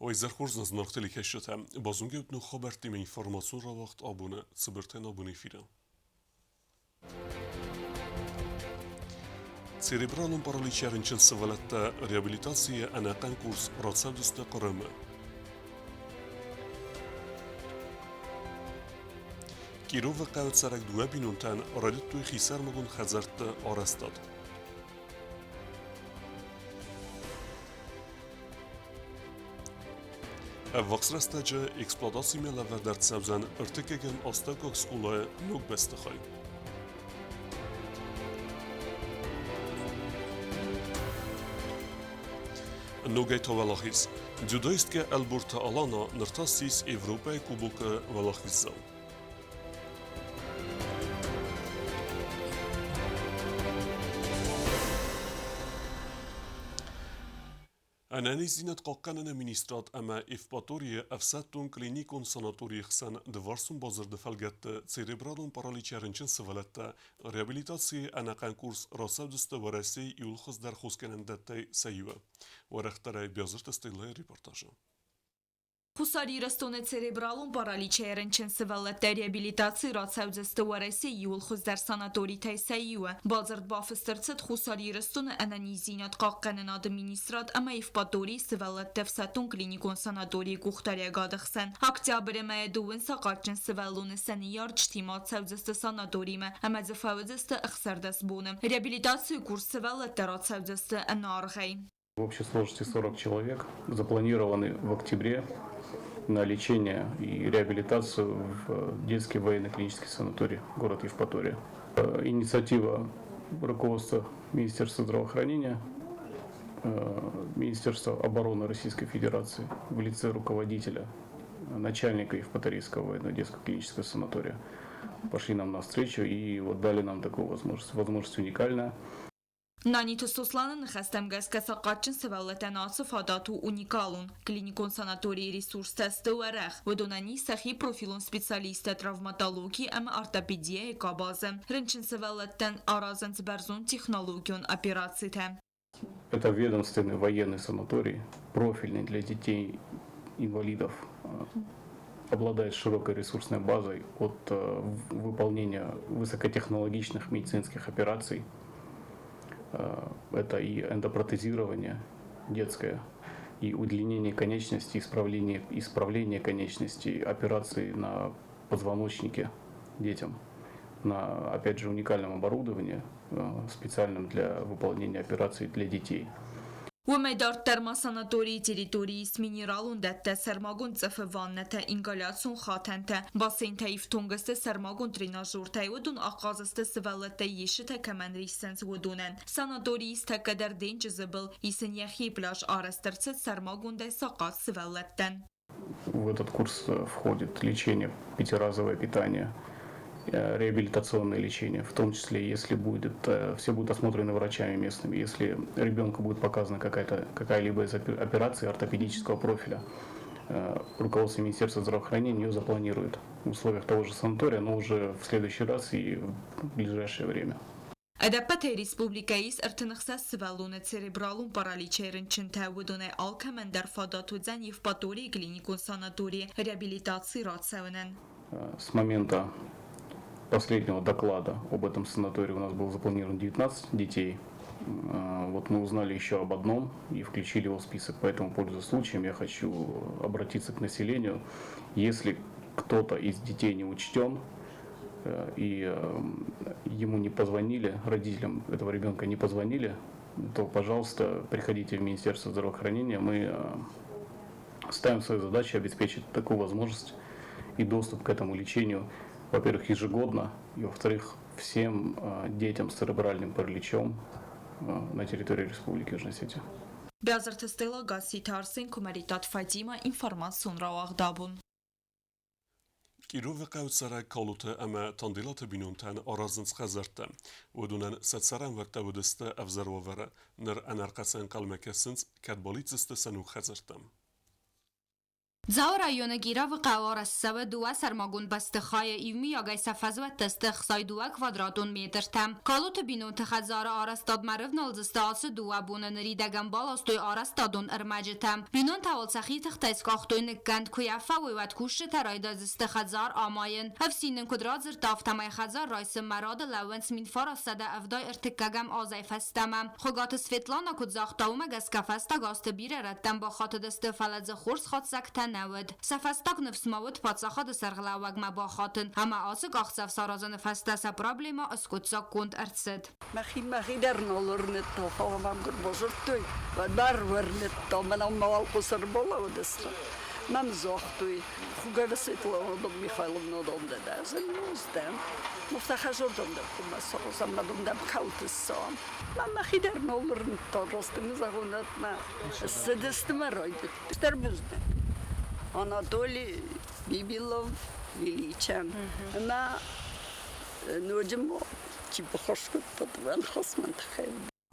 Уӕ изӕр хорз, нӕ зынаргъ телекӕсджытӕ! Базонгӕ ут ног хабӕрттимӕ информацион рауагъд абоны цыбыртӕн абоны эфиры. Церебралон параличӕ рынчын сывӕллӕттӕ реабилитацийы ӕнӕхъӕн курс рацӕудзысты Хъырымы. Кировы хъӕуы цӕрӕг дыууӕ бинонтӕн райдыдтой хисӕрмагонд хӕдзӕртты арӕзтад. Ӕввахс рӕстӕджы эксплуатацимӕ лӕвӕрд ӕрцӕудзӕн ӕртыккӕгӕм астӕуккаг скъолайы ног бӕстыхай. Ногӕй та уӕлахиз. Дзюдоисткӕ Ӕлборты Алана ныр та ссис Европӕйы Кубокы уӕлахиздзау. Ӕнӕниздзинад хъахъхъӕныны министрад ӕмӕ Евпаторийы ӕфсӕддон клиникон санаторийы хсӕн дывӕрсон бадзырды фӕлгӕтты церебралон параличӕй рынчын сывӕллӕттӕ реабилитацийы ӕнӕхъӕн курс рацӕудзысты Уӕрӕсейы иууыл хуыздӕр хосгӕнӕндӕттӕй сӕ иуы. Уӕрӕхдӕрӕй Биазырты Стеллӕйы репортажы. Хуссар Ирыстоны церебралон параличӕй рынчын сывӕллӕттӕ реабилитаци рацӕудзысты Уӕрӕсейы иууыл хуыздӕр санаторитӕй сӕ иуы. Бадзырд бафыст ӕрцыд Хуссар Ирыстоны ӕнӕниздзинад хъахъхъӕнынады министрад ӕмӕ Евпаторийы сывӕллӕтты ӕфсӕддон клиникон санаторийы къухдариӕгады хсӕн. Октябры мӕйы дыууын сахъатджын сывӕллоны сӕ ныййарджытимӕ ацӕудзысты санаторимӕ ӕмӕ дзы фӕуыдзысты 16 боны. Реабилитацийы курс сывӕллӕттӕ рацӕудзысты ӕнӕаргъӕй. В общей сложности 40 человек запланированы в октябре на лечение и реабилитацию в детский военно-клинический санаторий город Евпатория. Инициатива руководства Министерства здравоохранения, Министерства обороны Российской Федерации в лице руководителя, начальника Евпаторийского военно детского клинического санатория пошли нам навстречу и вот дали нам такую возможность. Возможность уникальная. Наниты Сосланы ныхӕстӕм гӕсгӕ сахъатджын сывӕллӕттӕн ацы фадат у уникалон. Клиникон санаторийы ресурстӕ сты уӕрӕх. Уыдонӕн ис сӕхи профилон специалисттӕ травматологи ӕмӕ ортопедияйы къабазы. Рынчын сывӕллӕттӕн аразынц бӕрзонд технологион операцитӕ. Это ведомственный военный санаторий, профильный для детей инвалидов, обладает широкой ресурсной базой от выполнения высокотехнологичных медицинских операций. Это и эндопротезирование детское, и удлинение конечностей, исправление конечностей, операции на позвоночнике детям на, опять же, уникальном оборудовании, специальном для выполнения операций для детей. Уымӕй дарддӕр ма санаторийы территорийы ис минералон дӕттӕ, сӕрмагонд цъыфы ваннӕтӕ, ингаляцион хатӕнтӕ, бассейнтӕ ифтонг сты сӕрмагонд тренажертӕй, уыдон ахъаз сты сывӕллӕттӕй исчитӕ кӕмӕн риссынц, уыдонӕн. Санаторийы ис тӕккӕ дӕр денджызы был, ис ын йӕхи пляж, арӕзт ӕрцыд сӕрмагондӕй сахъат сывӕллӕттӕн. В этот курс входит лечение, пятиразовое питание, реабилитационное лечение, в том числе, если будет, все будут осмотрены врачами местными, если ребенку будет показана какая-то, какая-либо из операций ортопедического профиля, руководство Министерства здравоохранения ее запланирует в условиях того же санатория, но уже в следующий раз и в ближайшее время. Ӕдӕппӕтӕй республикӕйы ис 36 сывӕллоны церебралон параличӕй рынчынтӕ, уыдонӕй алкӕмӕн дӕр фадат уыдзӕн Евпаторийы клиникон санаторийы реабилитаци рацӕуынӕн. С момента последнего доклада об этом санатории у нас было запланировано 19 детей. Вот мы узнали еще об одном и включили его в список. Поэтому, пользуясь случаем, я хочу обратиться к населению. Если кто-то из детей не учтен, и ему не позвонили, родителям этого ребенка не позвонили, то, пожалуйста, приходите в Министерство здравоохранения. Мы ставим свою задачу обеспечить такую возможность и доступ к этому лечению, во-первых, ежегодно, и, во-вторых, всем детям с церебральным параличом на территории Республики Южная Осетия. Биазырты Стелла, Гасситы Арсен, Куымӕридтаты Фатимӕ, информацион рауагъд абон. Кировы хъӕуы цӕрӕг Калоты ӕмӕ Танделаты бинонтӕн аразынц хӕдзӕрттӕ. Уыдонӕн сӕ цӕрӕнуӕттӕ уыдысты ӕвзӕр уавӕры. Ныр ӕнӕрхъӕц ӕнхъӕлмӕ кӕсынц, кӕд балидздзысты сӕ ног хӕдзӕрттӕм. Дзауы районы Кировы хъӕуы арӕзт цӕуы дыууӕ сӕрмагонд бӕстыхайы, иумиагӕй сӕ фӕзуӕттӕ сты 62 квадратон метртӕ. Калоты бинонты хӕдзары арӕзтадмӕ рывналдзысты ацы дыууӕ боны ныридӕгӕн баластой арӕзтадон ӕрмӕджытӕ. Бинонтӕ уал сӕхи тыхтӕй скъахтой ныккӕнд, куы йӕ фӕуой, уӕд кусджытӕ райдайдзысты хӕдзар амайын. Ӕфсин нын куыд радзырдта, афтӕмӕй хӕдзар райсынмӕ рады лӕууынц 1973 азӕй фӕстӕмӕ. Хуыгаты Светлана куыд загъта, уымӕ гӕсгӕ фӕстаг азты бирӕ рӕттӕм бахатыдысты, фӕлӕ дзы хорз хатдзӕгтӕ нӕ уыд. Сӕ фӕстаг ныфс ма уыд паддзахады сӕргълӕууӕгмӕ бахатын, ӕмӕ ацы къахдзӕф саразыны фӕстӕ сӕ проблемӕ скъуыддзаггонд ӕрцыд. Мӕхи мӕхи дӕр нал уырныдта, фӕлӕ мӕм куыд базыдтой, уӕд бар уырныдта, мӕнӕн мӕ уӕлхъус ӕрбалӕууыдысты. Мӕм загътой, Хугаты Светлана Михайловна дам дӕ дӕ Мӕхи дӕр нал уырныдта, раст ын зӕгъон, мӕ ссыдысты мӕ райдыдтой. Стыр бузныг Анатолий Бибилов Величӕн ӕмӕ ноджы ма чи баххуыс кодта, уӕлхос мӕн тыххӕй.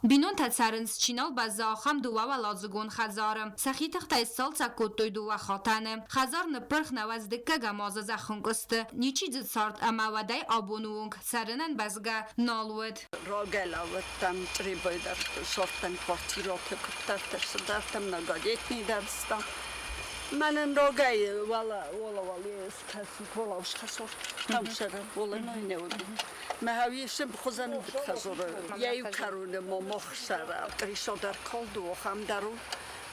Бинонтӕ цӕрынц, чи нал бӕззы, ахӕм дыууӕуӕладзыгон хӕдзары. Сӕхи тыхтӕй сцалцӕг кодтой дыууӕ хатӕны. Хӕдзар ныппырх науӕдз дыккӕгӕм азы зӕххынкъуысты. Ничи дзы цард ӕмӕ уӕдӕй абоны онг цӕрынӕн бӕзгӕ нал уыд. Рагӕлӕвӕрдтам Чъребайы дӕр, сӕфтӕн квартирӕтӕ куыддӕртӕ цыдӕртӕ многодетный дӕр стӕм. Мӕнӕн рагӕй уӕлӕ уӕлӕ уӕле скӕсут, уӕлӕ схӕсор, тамсӕры уӕлӕ нойне уыди. Мӕ хуызӕн хӕзоры. Йӕ иу кӕроны ма мохсӕры трисодӕр калд у, ахӕм дӕр у.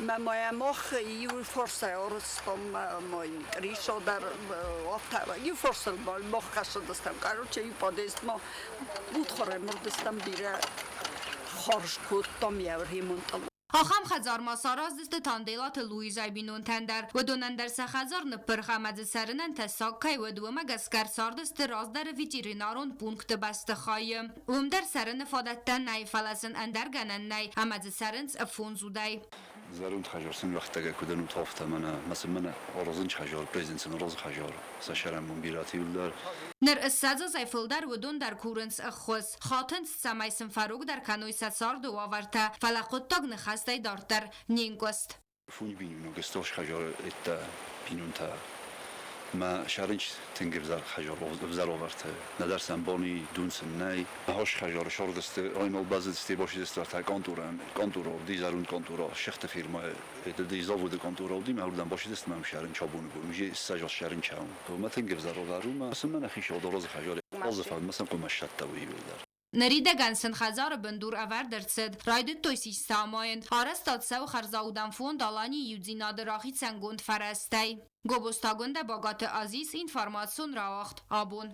Мӕ ма мох иу форсӕй арызтам, ма трисодӕр афтӕ иу форсыл мох хӕссыдыстӕм. Короче, иу подъезд ма удхарӕй мурдыстӕм бирӕ хорз кодтам йӕ ремонтыл. Ахӕм хӕдзар ма сараздзысты Танделаты Луизӕйы бинонтӕн дӕр. Уыдонӕн дӕр сӕ хӕдзар ныппырх ӕмӕ дзы цӕрынӕн тӕссаг кӕй уыд, уымӕ гӕсгӕ ӕрцардысты раздӕры ветеринарон пункты бӕстыхайы. Уым дӕр цӕрыны фадӕттӕ нӕй, фӕлӕ сын ӕндӕр гӕнӕн нӕй ӕмӕ дзы цӕрынц фондз удӕй. Зӕронд хӕдзар сын рӕхтӕгӕ куыд ӕнуд афтӕ мӕнӕ мӕ сын мӕнӕ розынч хӕдзар, президент сын розы хӕдзар, сӕ сӕрӕнбон бирӕты иуылдӕр. Ныр ссӕдз азӕй фылдӕр уыдон дӕр курынц ӕххуыс. Хатынц, цӕмӕй сын фӕрогдӕр кӕной сӕ царды уавӕртӕ, фӕлӕ хъуыддаг ныхӕстӕй дарддӕр не нкъуыст. Фондз бинойнаг стыр хӕдзары ӕддӕ бинонтӕ мӕ сӕрынч тынг ӕвзӕр хӕдзар ӕвзӕр уавӕрты. Нӕдӕр сӕм бони дун сын нӕй. Хорз хӕдзары сордысты, ойнол базыдысты, босидысты ӕртӕ контурӕн, контуро, дизарун контуро, сыхты фирмӕ, заводы контуро уыди, мӕ уырдӕм босидысты мӕм сӕрынч абоны бон. Уже ссӕдз сӕрынчау. Мӕ тынг ӕвзӕр уавӕр у, мӕ сын мӕ нӕхи содорозы хӕдзары Отзыв мӕ сын хъуамӕ ссардта уый иууылдӕр. Ныридӕгӕн сын хӕдзары бындур ӕвӕрд ӕрцыд. Райдыдтой систӕ амайын. Арӕзтад цӕуы хӕрзаудӕн фонд Аланийы иудзинады рахицӕнгонд фӕрӕзтӕй. Гобозтагондӕ Багаты Азиз информацион рауагъд абон.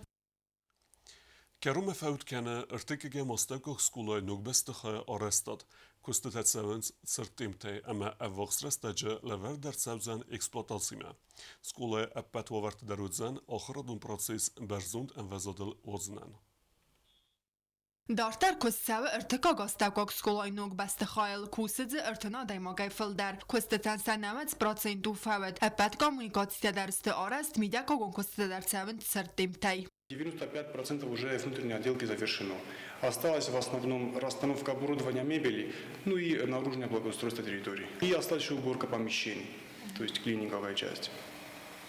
Кӕронмӕ фӕуд кӕны ӕртыккӕгӕм астӕуккаг скъолайы ног бӕстыхайы арӕзтад. Куыстытӕ цӕуынц цырдтемтӕй ӕмӕ ӕввахс рӕстӕджы лӕвӕрд ӕрцӕудзӕн эксплуатацимӕ. Скъолайы ӕппӕт уавӕрты дӕр уыдзӕн ахуырадон процесс бӕрзонд ӕмвӕзадыл уадзынӕн. Дарддӕр куыст цӕуы ӕртыккаг астӕуккаг скъолайы ног бӕстыхайыл, кусы дзы 30 адӕймагӕй фылдӕр. Куыстытӕн сӕ 90% у фӕуд. Ӕппӕт коммуникацитӕ дӕр сты арӕзт, мидӕггагон куыстытӕ дӕр цӕуынц цырдтемтӕй. 95% уже внутренней отделки завершено. Осталось в основном расстановка оборудования мебели, ну и наружное благоустройство территории. И осталась еще уборка помещений, то есть клининговая часть.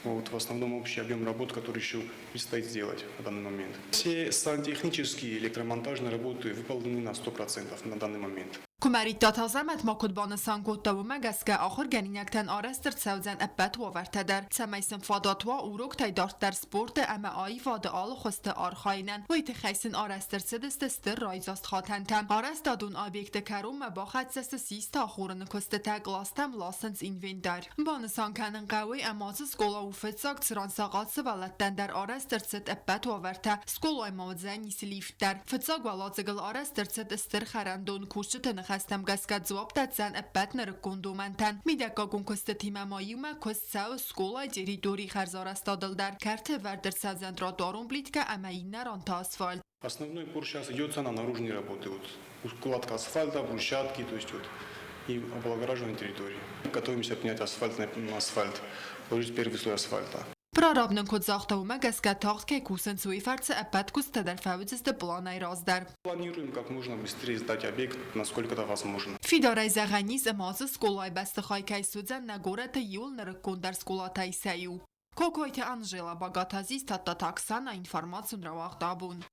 Вот в основном общий объем работ, который еще предстоит сделать на данный момент. Все сантехнические электромонтажные работы выполнены на 100% на данный момент. Куымӕридтаты Азӕмӕт ма куыд банысан кодта, уымӕ гӕсгӕ ахуыргӕнинӕгтӕн арӕзт ӕрцӕудзӕн ӕппӕт уавӕртӕ дӕр, цӕмӕй сын фадат уа уроктӕй дарддӕр спорты ӕмӕ аивады алы хуызты архайынӕн. Уый тыххӕй сын арӕзт ӕрцыдысты стыр райдзаст хатӕнтӕ. Арӕзтадон объекты кӕронмӕ бахӕццӕ сты систы ахорыны куыстытӕ, къластӕм ласынц инвентарь. Банысан кӕнын хъӕуы, ӕмӕ ацы скъола у фыццаг, цыран сахъат сывӕллӕттӕн дӕр арӕзт ӕрцыд ӕппӕт уавӕртӕ. Скъолайы ма уыдзӕнис лифт дӕр. Фыццаг уӕладзыгыл арӕзт ӕрцыд стыр хӕрӕндон, кусджыты ныхӕстӕм гӕсгӕ дзуапп дӕтдзӕн ӕппӕт нырыккон домӕнтӕн. Мидӕггагон куыстытимӕ ма иумӕ куыст цӕуы скъолайы территорийы хӕрзарӕзтадыл дӕр. Кӕрты ӕвӕрд ӕрцӕудзӕн тротуарон плиткӕ ӕмӕ иннӕ ран та асфальт. Основной упор сейчас идется на наружные работы. Вот, укладка асфальта, брусчатки, то есть вот, и облагораживание территории. Готовимся принять асфальт, асфальт, положить первый слой асфальта. Прораб нын куыд загъта, уымӕ гӕсгӕ тагъд кӕй кусынц, уый фӕрцы ӕппӕт куыстытӕ дӕр фӕуыдзысты пъланӕй раздӕр. Планируем как можно быстрее сдать объект, насколько это возможно. Фидарӕй зӕгъӕн ис, ӕмӕ ацы скъолайы бӕстыхай кӕй суыдзӕн нӕ горӕты иуыл нырыккондӕр скъолатӕй сӕ иу. Кокойты Анжела, Багаты Азиз, Тадтаты Оксана, информацион рауагъд абон.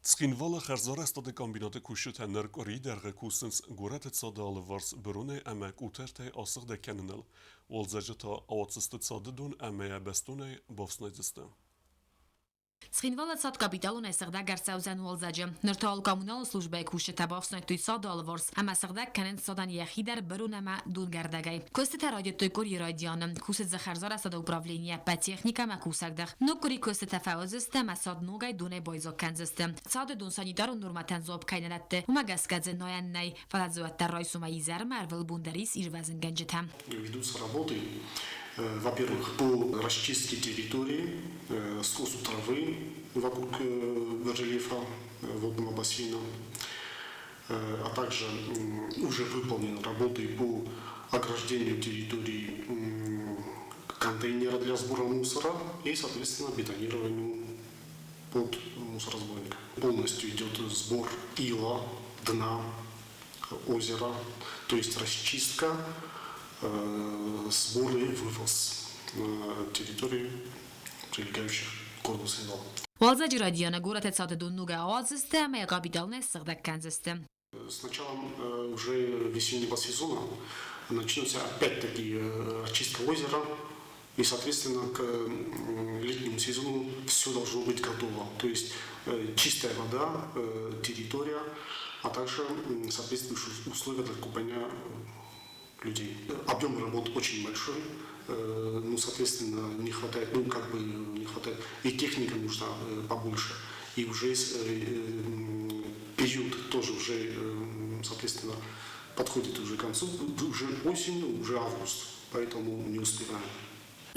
Цхинвалы хӕрзарӕзтады комбинаты кусджытӕ ныр къуырийы дӕргъы кусынц горӕты цады алыварс быронӕй ӕмӕ къутӕртӕй асыгъдӕг кӕныныл. Уалдзӕджы та ауадздзысты цады дон ӕмӕ йӕ бӕстонӕй бафснайдзысты. Цхинвалы цад капиталонӕй сыгъдӕг ӕрцӕудзӕн уалдзӕджы. Ныр та коммуналон службӕйы кусджытӕ бафснайдтой цады алыварс ӕмӕ сыгъдӕг кӕнынц цадӕн йӕхи дӕр бырон ӕмӕ донгӕрдӕгӕй. Куыстытӕ райдыдтой къуырийы райдианы. Кусы дзы хӕрзарӕзтады управленийы ӕппӕт техникӕ ӕмӕ кусӕгдых. Ног къуыри куыстытӕ фӕуыдзысты ӕмӕ цад ногӕй донӕй байдзаг кӕндзысты. Цады дон санитарон нормӕтӕн дзуапп кӕй нӕ дӕтты, уымӕ гӕсгӕ дзы найӕн нӕй, фӕлӕ дзы уӕддӕр райсомӕй изӕрмӕ ӕрвылбон дӕр ис ирвӕзынгӕнджытӕ. Ведутся работы, во-первых, по расчистке территории, скосу травы вокруг рельефа водного бассейна, а также уже выполнены работы по ограждению территории контейнера для сбора мусора и, соответственно, бетонированию под мусоросборник. Полностью идет сбор ила, дна озера, то есть расчистка, сбор и вывоз на территории, прилегающих к городу Цхинвал. Уалдзӕджы райдианы горӕты цады дон ногӕй ауадздзысты ӕмӕ йӕ капиталонӕй ссыгъдӕг кӕндзысты. С началом уже весеннего сезона начнется опять-таки очистка озера, и, соответственно, к летнему сезону все должно быть готово. То есть чистая вода, территория, а также соответствующие условия для купания людей. Объем работ очень большой, ну, соответственно, не хватает, ну, как бы не хватает, и техника нужна побольше. И уже период тоже уже, соответственно, подходит уже к концу, уже осень, уже август, поэтому не успеваем.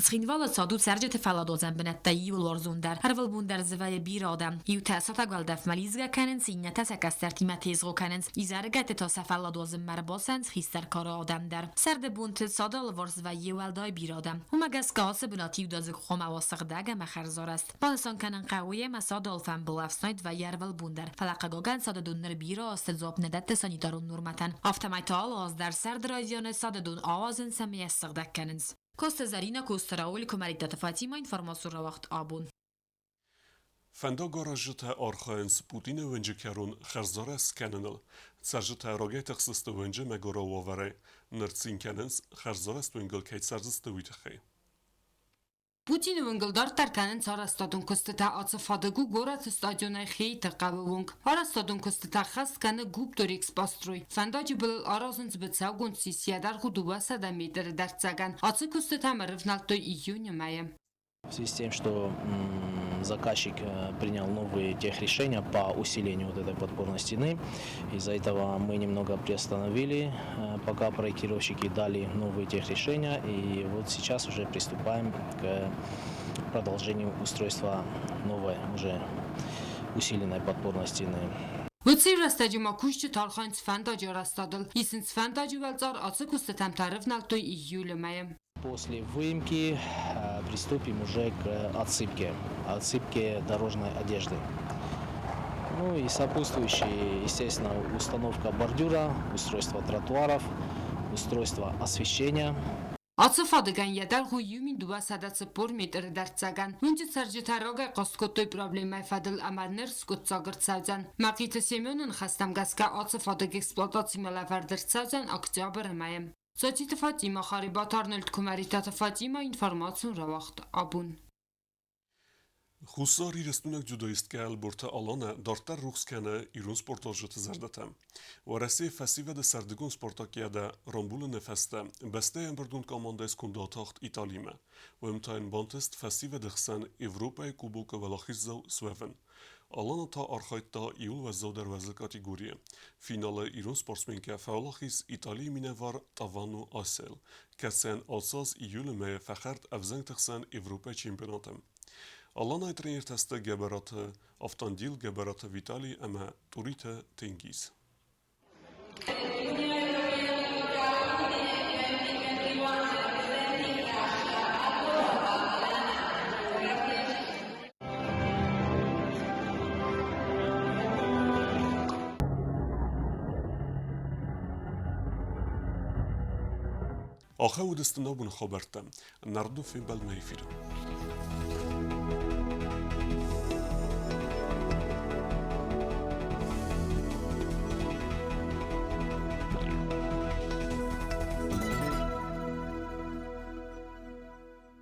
Цхинвалы цад у цӕрджыты фӕлладуадзӕн бынӕттӕй иуыл уарзондӕр. Ӕрвылбон дӕр дзы вӕййы бирӕ адӕм. Иутӕ сатӕг уӕлдӕфмӕ лидзгӕ кӕнынц, иннӕтӕ сӕ кӕстӕртимӕ тезгъо кӕнынц. Изӕрыгӕтты та сӕ фӕлладуадзынмӕ ӕрбацӕуынц хистӕр кары адӕм дӕр. Сӕрды бонты цады алыварс вӕййы уӕлдай бирӕ адӕм. Уымӕ гӕсгӕ ацы бынат иудадзыг хъуамӕ уа сыгъдӕг ӕмӕ хӕрзарӕзт. Банысан кӕнын хъӕуы, ӕмӕ цады алфамбыл ӕфснайд вӕййы ӕрвылбон дӕр. Фӕлӕ хъыгагӕн цады дон ныр бирӕ азты дзуапп нӕ дӕтты санитарон нормӕтӕн. Афтӕмӕй та алы аз дӕр сӕрды райдианы цады дон ауадзынц ӕмӕ йӕ ссыгъдӕг кӕнынц. Коста Зарина, Коста Рауль, Куымӕридтаты Фатима, информацион рауагъд абон. Фӕндагаразджытӕ архайынц Путины уынджы кӕрон хӕрзарӕзт скӕныныл. Цӕрджытӕ рагӕй тыхсысты уынджы мӕгуырау уавӕрӕй. Ныр цин кӕнынц, хӕрзарӕзт уынгыл кӕй цӕрдзысты, уый тыххӕй. Путины уынгыл дарддӕр кӕнынц арӕзтадон куыстытӕ. Ацы фадыг у горӕты стадионӕй Хейты хъӕуы онг. Арӕзтадон куыстытӕ хӕст кӕны Губторекспострой. Фӕндаджы былыл аразынц быцӕугонд сис, йӕ дӕргъ у 200 метры дӕрддзӕгӕн. Ацы куыстытӕм ӕрывнӕлдтой июны мӕйы. В связи с тем, что заказчик принял новые техрешения по усилению вот этой подпорной стены, из-за этого мы немного приостановили, пока проектировщики дали новые техрешения, и вот сейчас уже приступаем к продолжению устройства новой уже усиленной подпорной стены. Уыцы рӕстӕджы ма кусджытӕ архайынц фӕндаджы арӕзтадыл. Исынц фӕндаджы уӕлцъар ацы куыстытӕм та ӕрывнӕлдтой июлы мӕйы. После выемки приступим уже к отсыпке, отсыпке дорожной одежды. Ну и сопутствующие, естественно, установка бордюра, устройство тротуаров, устройство освещения. Ацы фадыгӕн йӕ дӕргъ у 1240 метры дӕрддзӕгӕн. Уынджы цӕрджытӕ рагӕй хъаст кодтой проблемӕйы фӕдыл ӕмӕ ныр скъуыддзаг ӕрцӕудзӕн. Мӕхъиты Семены ныхӕстӕм гӕсгӕ ацы фадыг эксплуатацимӕ лӕвӕрд ӕрцӕудзӕн октябры мӕйы. Цоциты Фатимӕ, Харебаты Арнольд, Куымӕридтаты Фатимӕ, информацион рауагъд абон. Хуссар Ирыстойнаг дзюдоисткӕ Ӕлборты Аланӕ дарддӕр рухс кӕны ирон спортуарзджыты зӕрдӕтӕ. Уӕрӕсейы фӕсивӕды сӕрдыгон спартакиадӕ рамбулыны фӕстӕ бӕстӕйы ӕмбырдгонд командӕйы сконды атахт Италимӕ. Уым та йын бантыст фӕсивӕды хсӕн Европӕйы Кубокы уӕлахиздзау суӕвын. Алана та архайдта иууыл уӕззаудӕр уӕзы категорийы. Финалы ирон спортсменкӕ фӕуӕлахиз Италийы минӕвар Тавано Асел, кӕцыйӕн ацы аз июлы мӕйы фӕхӕрд ӕвзӕнгты хсӕн Европӕйы чемпионаты. Аланайы тренертӕ сты Гӕбӕраты Автандил, Гӕбӕраты Виталий ӕмӕ Тъуриты Тенгиз. Ахӕм уыдысты нӕ абоны хабӕрттӕ. Нӕрдон фембӕлдмӕ эфиры.